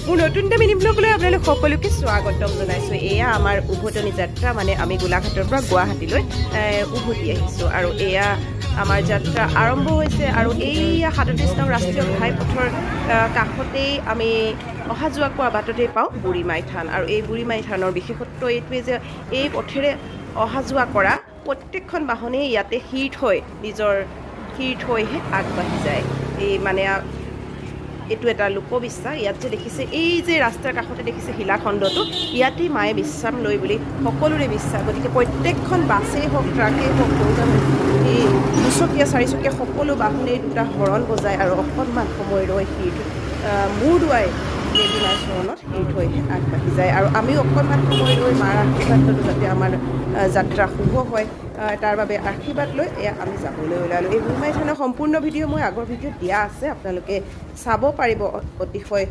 মোৰ নতুন এটা মিনি ব্লগলৈ আপোনালোক সকলোকে স্বাগতম জনাইছোঁ। এয়া আমাৰ উভতনি যাত্ৰা, মানে আমি গোলাঘাটৰ পৰা গুৱাহাটীলৈ উভতি আহিছোঁ আৰু এয়া আমাৰ যাত্ৰা আৰম্ভ হৈছে। আৰু এইয়া 37 নং ৰাষ্ট্ৰীয় ঘাইপথৰ কাষতেই আমি অহা যোৱা কৰা বাটতেই পাওঁ বুঢ়ীমাই থান। আৰু এই বুঢ়ীমাই থানৰ বিশেষত্ব এইটোৱে যে এই পথেৰে অহা যোৱা কৰা প্ৰত্যেকখন বাহনেই ইয়াতে শিৰ থৈ, নিজৰ শিৰ থৈহে আগবাঢ়ি যায়। এই মানে এইটো এটা লোকবিশ্বাস। ইয়াত যে দেখিছে, এই যে ৰাস্তাৰ কাষতে দেখিছে শিলাখণ্ডটো, ইয়াতেই মায়ে বিশ্ৰাম লয় বুলি সকলোৰে বিশ্বাস। গতিকে প্ৰত্যেকখন বাছেই হওক, ট্ৰাকেই হওক, সৰু এই দুচকীয়া, চাৰিচকীয়া সকলো বাহনেই দুটা হৰণ বজায় আৰু অকণমান সময় ৰৈ শিৰ মূৰ দোৱাই দেৱী মাৰ চৰণত শিৰ থৈহে আগবাঢ়ি যায়। আৰু আমিও অকণমান সময় ৰৈ মাৰ আশীৰ্বাদ ল'লোঁ, যাতে আমাৰ যাত্ৰা শুভ হয়, তাৰ বাবে আশীৰ্বাদ লৈ এয়া আমি যাবলৈ ওলালোঁ। এই বুঢ়ীমাই থানৰ সম্পূৰ্ণ ভিডিঅ' মই আগৰ ভিডিঅ'ত দিয়া আছে, আপোনালোকে চাব পাৰিব। অতিশয়